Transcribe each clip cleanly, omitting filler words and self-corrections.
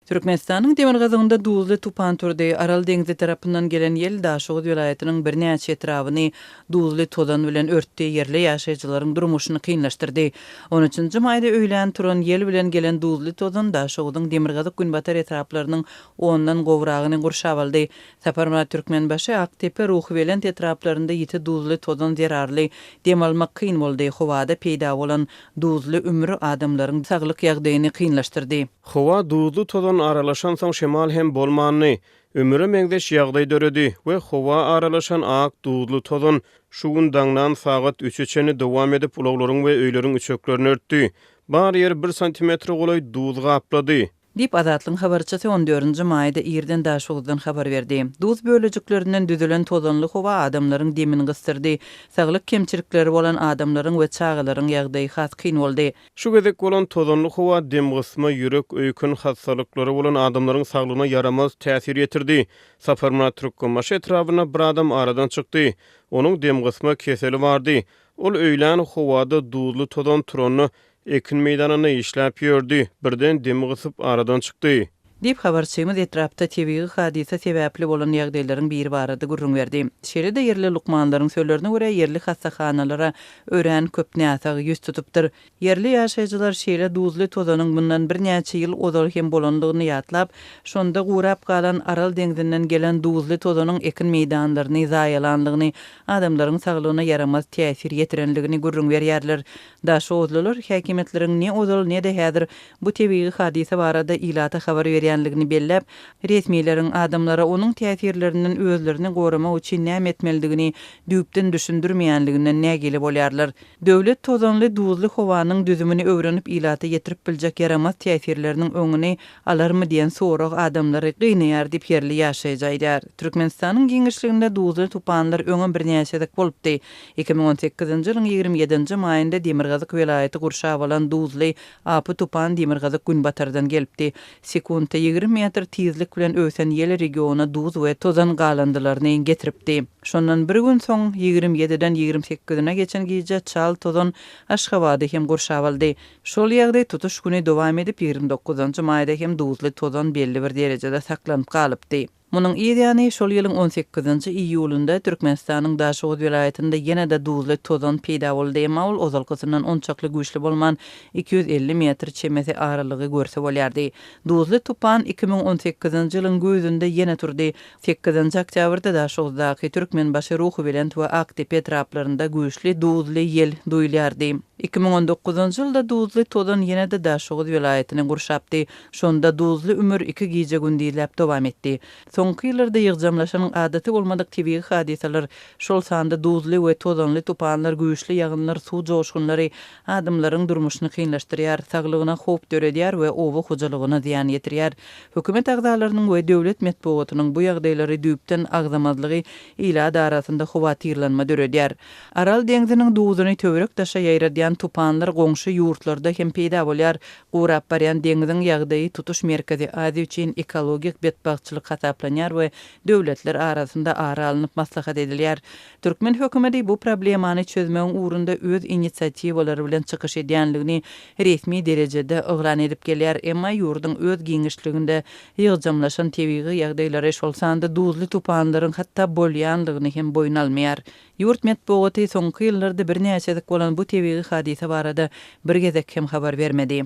Türkmenistanyň demirgazygynda duzly tupan turdy. Aral deňzi tarapyndan gelen ýel Daşoguz welaýatynyň birnäçe etrabyny duzly tozan bilen örtdi, ýerli ýaşaýjylaryň durmuşyny kynlaşdyrdy. On üçünji maýda öýlän turan ýel bilen gelen duzly tozan Daşoguzyň demirgazyk-günbatar etraplarynyň ondan gowragyny gurşap aldy. Saparmyrat Türkmenbaşy, Akdepe, Ruhubelent etraplarynda ýiti duzly tozan zerarly dem almak kyn boldy, howada peýda bolan duzly ümür adamlaryň saglyk ýagdaýyny kynlaşdyrdy. Howa duzly tozan aralaşansoň şemal hem bolmandy. Ümüre meňzeş ýagdaý döredi we howa aralaşan ak duzly tozan şu gün daňdan sagat üçe çenli dowam edip ulaglaryň we öýleriň üçeklerini örtdi. Bar ýeri bir santimetre golaý duz gaplady. Diýip, Azatlygyň habarçysy on dördünji maýda irden Daşoguzdan habar berdi. Duz bölejiklerinden düzülen tozanly howa adamlaryň demini gysdyrdy. Saglyk kemçilikleri bolan adamlaryň we çagalaryň ýagdaýy has kyn boldy. Şu gezek bolan tozanly howa demgysma, ýürek, öýken hassalyklary bolan adamlaryň saglygyna ýaramaz täsir ýetirdi. Saparmyrat Türkmenbaşy etrabynda bir adam aradan çykdy. Onuň demgysma keseli bardy. Ol öýlän howada duzly tozan turanda ekin meýdanynda işläp ýördi. Birden demi gysyp aradan çykdy. Diýip, habarçymyz etrapda tebigy hadysa sebäpli bolan ýagdaýlaryň biri barada gürrüň berdi. Şeýle-de ýerli lukmanlaryň sözlerine görä, ýerli hassahanalara örän köp näsag ýüz tutupdyr. Ýerli ýaşaýjylar şeýle duzly tozanyň mundan birnäçe ýyl ozal hem bolandygyny ýatlap, şonda gurap galan Aral deňzinden gelen duzly tozanyň ekin meýdanlaryny zaýalanlygyny, adamlaryň saglygyna ýaramaz täsir ýetirenligini gürrüň berýärler. Daşoguzlylar häkimiýetleriň ne ozal, ne-de häzir bu tebigy hadysa barada ilata habar berýänligini belläp, resmileriň adamlara onuň täsirlerinden özlerini goramak üçin näme etmelidigini düýpden düşündirmeýänliginden nägile bolýarlar. Döwlet tozanly, duzly howanyň düzümini öwrenip ilata ýetirip biljek ýaramaz täsirleriniň öňüni alarmy diýen sorag adamlary gynaýar diýip ýerli ýaşaýjy aýdýar. Türkmenistanyň giňişliginde duzly tupanlar öňem birnäçe gezek bolupdy. 2018-nji ýylyň 27-nji maýynda demirgazyk welaýaty gurşap alan duzly Apy-tupan demirgazyk-günbatardan gelipdi. Sekuntda 20 metr tizlik bilen öwsen ýel regiona duz we tozan galandylaryny getiripdi. Şondan bir gün soň, 27-den 28-ine geçen gije çal tozan Aşgabady hem gurşap aldy. Şol ýagdaý tutuş güni dowam edip, 29-njy maýda hem duzly tozan belli bir derejede saklanyp galypdy. Munuň yz ýany, şol ýylyň on sekizinji iýulynda Türkmenistanyň Daşoguz welaýatynda ýene-de duzly tozan peýda boldy, emma ol ozalkysyndan onçakly güýçli bolman, 250 metr çemesi aralygy görse bolýardy. Duzly tupan 2018-nji ýylyň güýzünde ýene turdy. Sekizinji oktýabrda Daşoguzdaky Türkmenbaşy, Ruhubelent we Akdepe etraplarynda güýçli duzly ýel duýulýardy. 2019-njy ýylda duzly tozan ýene-de Daşoguz welaýatyny gurşapdy. Şonda duzly ümür iki gije-gündizläp dowam etdi. Soňky ýyllarda ýygjamlaşan adaty bolmadyk tebigy hadysalar, şol sanda duzly we tozanly tupanlar, güýçli ýagynlar, suw joşgunlary adamlaryň durmuşyny kynlaşdyrýar, saglygyna howp döredýär we oba hojalygyna zyýan ýetirýär. Hökümet agzalarynyň we döwlet metbugatynyň bu ýagdaýlary düýpden agzamazlygy ilat arasynda howatyrlanma döredýär. Aral deňziniň duzuny töwerek-daşa ýaýradýan tupanlar goňşy ýurtlarda hem peýda bolýar. Gurap barýan deňziň ýagdaýy tutuş Merkezi Aziýa üçin ekologik betbagtçylyk hasaplanýar we döwletler arasynda ara alnyp maslahat edilýär. Türkmen hökümeti bu problemany çözmegiň ugrunda öz inisiatiwalary bilen çykyş edýänligini resmi derejede yglan edip gelýär, emma ýurduň öz giňişliginde ýygjamlaşan tebigy ýagdaýlary, şol sanda duzly tupanlaryň hatda bolýanlygyny hem boýun almaýar. Ýurt metbugaty soňky ýyllarda birnäçezik bolan bu tebigy hadysa barada bir gezek hem habar bermedi.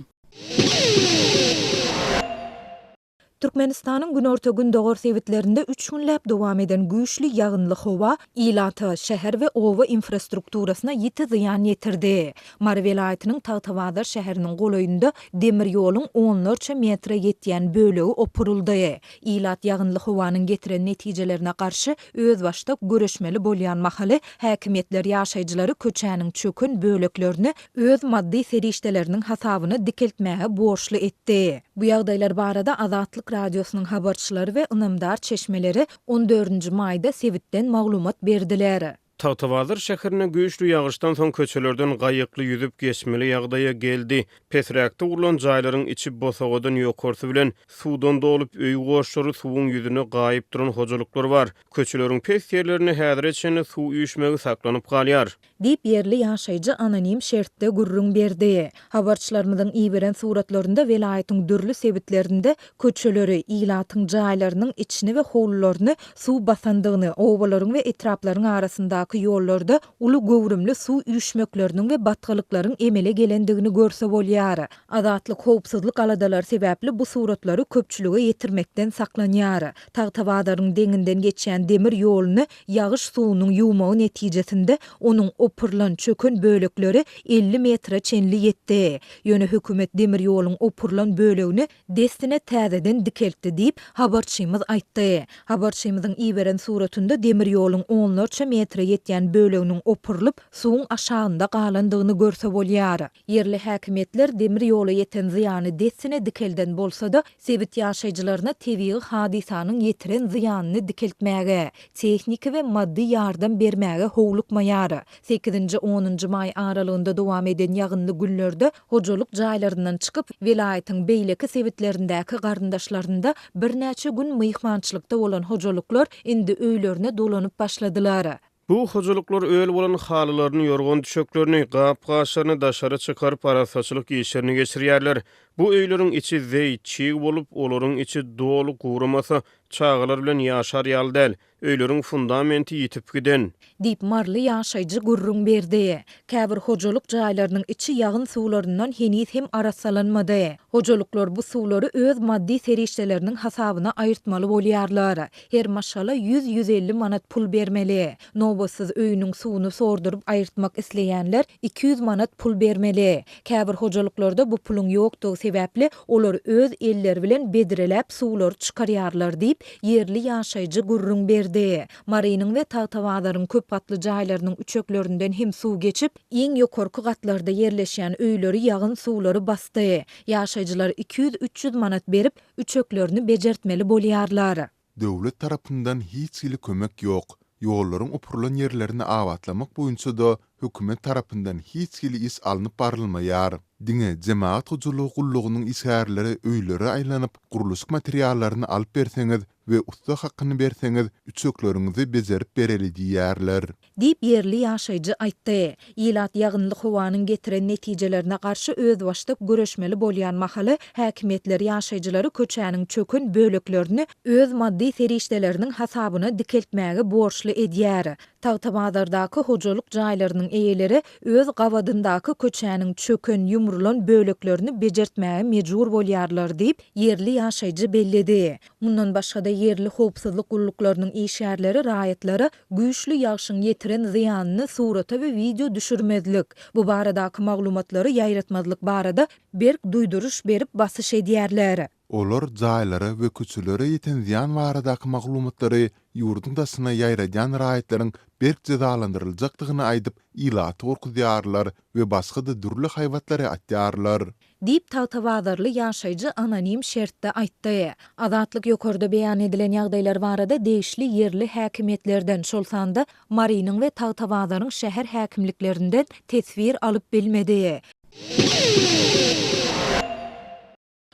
Türkmenistanyň günorta-gündogar sebitlerinde üç günläp dowam eden güýçli ýagynly howa ilata, şäher we oba infrastrukturasyna ýiti zyýan ýetirdi. Mary welaýatynyň Tagtabazar şäheriniň golaýynda demir ýoluň onlarça metre ýetýän bölegi opuryldy. Ilat ýagynly howanyň getiren netijelerine garşy özbaşdak göreşmeli bolýan mahaly, häkimiýetler ýaşaýjylary köçäniň çöken böleklerini öz maddy serişdeleriniň hasabyna dikeltmäge borçly etdi. Bu ýagdaýlar barada Azatlyk Radiosynyň habarçylary we ynamdar çeşmeleri on dördünji maýda sebitden maglumat berdiler. Tagtabazar şäherinde güýçli ýagyşdan soň köçelerden gaýykly ýüzüp geçmeli ýagdaýa geldi. Pesräkde gurlan jaýlaryň içi bosagadan ýokarsy bilen suwdan dolup, öý goşlary suwuň ýüzüne gaýyp duran hojalyklar bar. Köçeleriň pes ýerlerinde häzire çenli suw üýşmegi saklanyp galýar. Diýip, ýerli ýaşaýjy anonim şertde gürrüň berdi. Habarçylarymyzyň iberen suratlarynda welaýatyň dürli sebitlerinde köçeleri, ilatyň jaýlarynyň içini we howlularyny suw basandygyny, obalaryň we etraplaryň arasyndaky ýollarda uly göwrümli suw üýşmekleriniň we batgalyklaryň emele gelendigini görse bolýar. Azatlyk howpsuzlyk aladalary sebäpli bu suratlary köpçülige ýetirmekden saklanýar. Tagtabazaryň deňinden geçýän demir ýoluny Ýagyş suwunyň ýuwmagy netijesinde onuň opurylan, çöken bölekleri 50 metre çenli ýetdi. Ýöne hökümet demir ýoluň opurylan bölegini dessine täzeden dikeltdi diýip, habarçymyz aýtdy. Habarçymyzyň iberen suratynda demir ýoluň onlarça metre ýetýän böleginiň opurylyp, suwuň aşagynda galandygyny görse bolýar. Ýerli häkimiýetler demir ýola ýeten zyýany dessine dikelden bolsa-da, sebit ýaşaýjylaryna tebigy hadysanyň ýetiren zyýanyny dikeltmäge, tehniki we maddy ýardam bermäge howlukmaýar. Sekizinji-onunjy maý aralygynda dowam eden ýagynly günlerde hojalyk jaýlaryndan çykyp, welaýatyň beýleki sebitlerindäki garyndaşlarynda birnäçe gün myhmançylykda bolan hojalyklar indi öýlerine dolanyp başladylar. Bu hojalyklar öl bolan halylaryny, ýorgan-düşeklerini, gap-gaçlaryny daşary çykaryp, arassaçylyk işlerini geçirýärler. Bu öýleriň içi zeý, çig bolup, olaryň içi doly guramasa, çagalar bilen ýaşar ýaly däl. Öýleriň fundamenti ýitip giden. Diýip, maryly ýaşaýjy gürrüň berdi. Käbir hojalyk jaýlarynyň içi ýagyn suwlaryndan heniz hem arassalanmady. Hojalyklar bu suwlary öz maddy serişdeleriniň hasabyna aýyrtmaly bolýarlar. Her maşgala ýüz-ýüz elli manat pul bermeli. Nobatsyz öýüniň suwuny sorduryp aýyrtmak isleýänler 200 manat pul bermeli. Käbir hojalyklarda bu puluň ýokdugy sebäpli, olar öz elleri bilen bedreläp suwlary çykarýarlar diýip, ýerli ýaşaýjy gürrüň berdi. Marynyň we Tagtabazaryň köp gatly jaýlarynyň üçeklerinden hem suw geçip, iň ýokarky gatlarda ýerleşýän öýleri ýagyn suwlary basdy. Ýaşaýjylar 200-300 manat berip, üçeklerini bejertmeli bolýarlar. Döwlet tarapyndan hiç hili kömek ýok. Ýollaryň opurylan ýerlerini abatlamak boýunça-da hökümet tarapyndan hiç hili iş alnyp barylmaýar. Diňe jemagat hojalygy gullugynyň işgärleri öýlere aýlanyp, gurluşyk materiallaryny alyp berseňiz we ussa hakyny berseňiz, üçekleriňizi bejerip bereli diýýärler. Diýip, ýerli ýaşaýjy aýtdy. Ilat ýagynly howanyň getiren netijelerine garşy özbaşdak göreşmeli bolýan mahaly, häkimiýetler ýaşaýjylary köçäniň çöken böleklerini öz maddy serişdeleriniň hasabyna dikeltmäge borçly edýär. Tagtabazardaky hojalyk jaýlarynyň eýeleri öz gabadyndaky köçäniň çöken, ýumrulan böleklerini bejertmäge mejbur bolýarlar diýip, ýerli ýaşaýjy belledi. Mundan başga-da, ýerli howpsuzlyk gulluklarynyň işgärleri raýatlara güýçli ýagşyň ýetiren zyýanyny surata we wideo düşürmezlik, bu baradaky maglumatlary ýaýratmazlyk barada berk duýduryş berip basyş edýärler. Olar jaýlara we köçelere ýeten zyýan baradaky maglumatlary ýurduň daşyna ýaýradýan raýatlaryň berk jezalandyryljakdygyny aýdyp, ilaty gorkuzýarlar we başga-da dürli haýbatlary atýarlar. Diýip, tagtabazarly ýaşaýjy anonim şertde aýtdy. Azatlyk ýokarda beýan edilen ýagdaýlar barada degişli ýerli häkimiýetlerden, şol sanda Marynyň we Tagtabazaryň şäher häkimliklerinden teswir alyp bilmedi.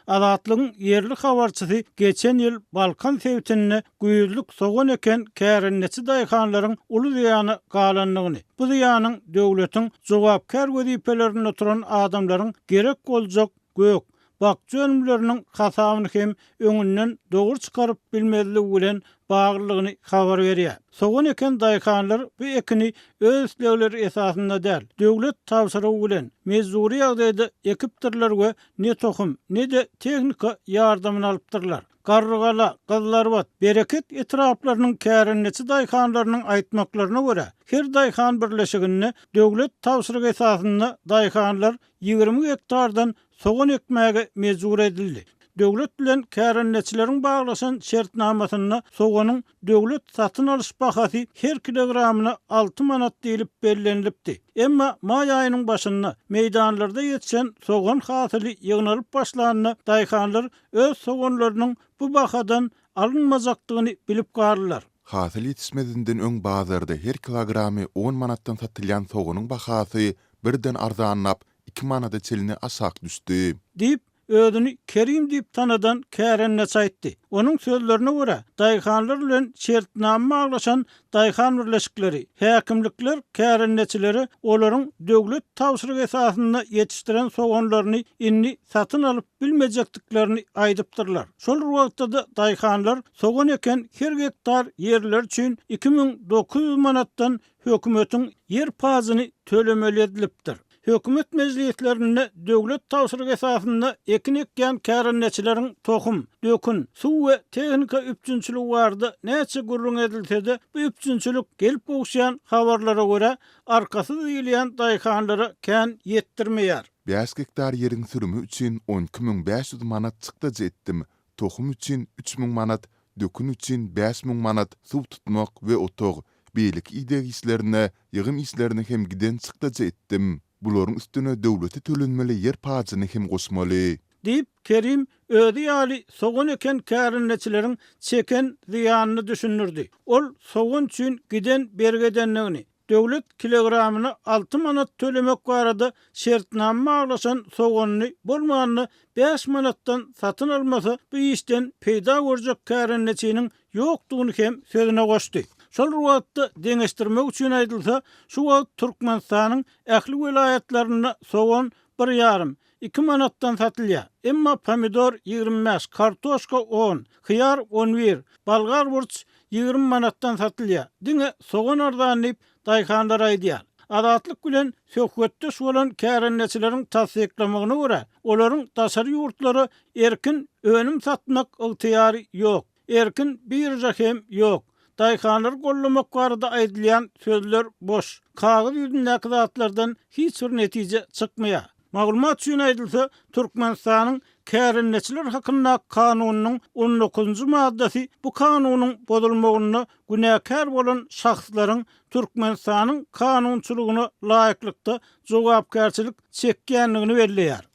Azatlygyň ýerli habarçysy geçen ýyl Balkan sebitinde güýzlük sogan eken kärendeçi daýhanlaryň uly zyýana galandygyny, bu zyýanyň döwletiň jogapkär wezipelerinde oturan adamlaryň gerek boljak gök, bakja önümleriniň hasabyny hem öňünden dogry çykaryp bilmezligi bilen baglydygyny habar berýär. Sogan eken daýhanlar bu ekini öz islegleri esasynda däl, döwlet tabşyrygy bilen, mejbury ýagdaýda ekipdirler we ne tohum, ne-de tehnika ýardamyny alypdyrlar. Garrygala, Gyzylarbat, Bereket etraplarynyň kärendeçi daýhanlarynyň aýtmaklaryna görä, her daýhan birleşiginde döwlet tabşyrygy esasynda daýhanlar 20 gektardan sogan ekmäge mejbur edildi. Döwlet bilen kärendeçileriň baglaşan şertnamasynda soganyň döwlet satyn alyş bahasy her kilogramyna alty manat diýlip bellenilipdi. Emma maý aýynyň başynda meýdanlarda ýetişen sogan hasyly ýygnalyp başlanda daýhanlar öz soganlarynyň bu bahadan alynmajakdygyny bilip galdylar. Hasyl ýetişmezinden öň bazarda her kilogramy on manatdan satylýan soganyň bahasy birden arzanlap, iki manada çenli aşak düşdi. Diýip, özüni Kerim diýip tanadan kärendeçi aýtdy. Onuň sözlerine görä, daýhanlar bilen şertnama baglaşan daýhan birleşikleri, häkimlikler kärendeçilere olaryň döwlet tabşyrygy esasynda ýetişdiren soganlaryny indi satyn alyp bilmejekdiklerini aýdypdyrlar. Şol bir wagtda-da daýhanlar sogan eken her gektar ýerleri üçin 2900 manatdan hökümetiň ýer pajyny tölemeli edilipdir. Hökümet mejlislerinde döwlet tabşyrygy esasynda ekin ekýän kärendeçileriň tohum, dökün, suw we tehnika üpjünçiligi barada näçe gürrüň edilse-de, bu üpjünçilik gelip gowuşýan habarlara görä, arkasyz diýilýän daýhanlara kän ýetdirmeýär. Bäş gektar ýeriň sürümi üçin 12 500 manat çykdajy etdim. Tohum üçin 3000 manat, dökün üçin 5000 manat, suw tutmak we otag, beýleki ideg işlerine, ýygym işlerine hem giden çykdajy etdim. Bularyň üstüne döwlete tölenmeli ýer pajyny hem goşmaly. Diýip, Kerim özi ýaly sogan eken kärendeçileriň çeken zyýanyny düşündirdi. Ol sogan üçin giden bergi edendigini, Döwlet kilogramyna alty manat tölemek barada şertnama baglaşan soganyny bolmanda bäş manatdan satyn almasa, bu işden peýda görjek kärendeçiniň ýokdugyny hem sözüne goşdy. Şol bir wagtda, deňeşdirmek üçin aýdylsa, şu wagt Türkmenistanyň ähli welaýatlarynda sogan bir ýarym, iki manatdan satylýar. Emma pomidor 25, kartoşka on, hyýar on bir, bolgar burç 20 manatdan satylýar. Diňe sogan arzan diýip, daýhanlar aýdýar. Azatlyk bilen söhbetdeş bolan kärendeçileriň tassyklamagyna görä, olaryň daşary ýurtlara erkin önüm satmak ygtyýary ýok. Erkin birža hem ýok. Daýhanlary goldamak barada aýdylýan sözler boş. Kagyz ýüzündäki zatlardan hiç bir netije çykmaýar. Maglumat üçin aýdylsa, Türkmenistanyň Kärendeçiler hakyndaky kanunynyň on dokuzynjy maddasy bu kanunyň bozulmagynda günäkär bolan şahslaryň Türkmenistanyň kanunçylygyna laýyklykda jogapkärçilik çekýändigini belleýär.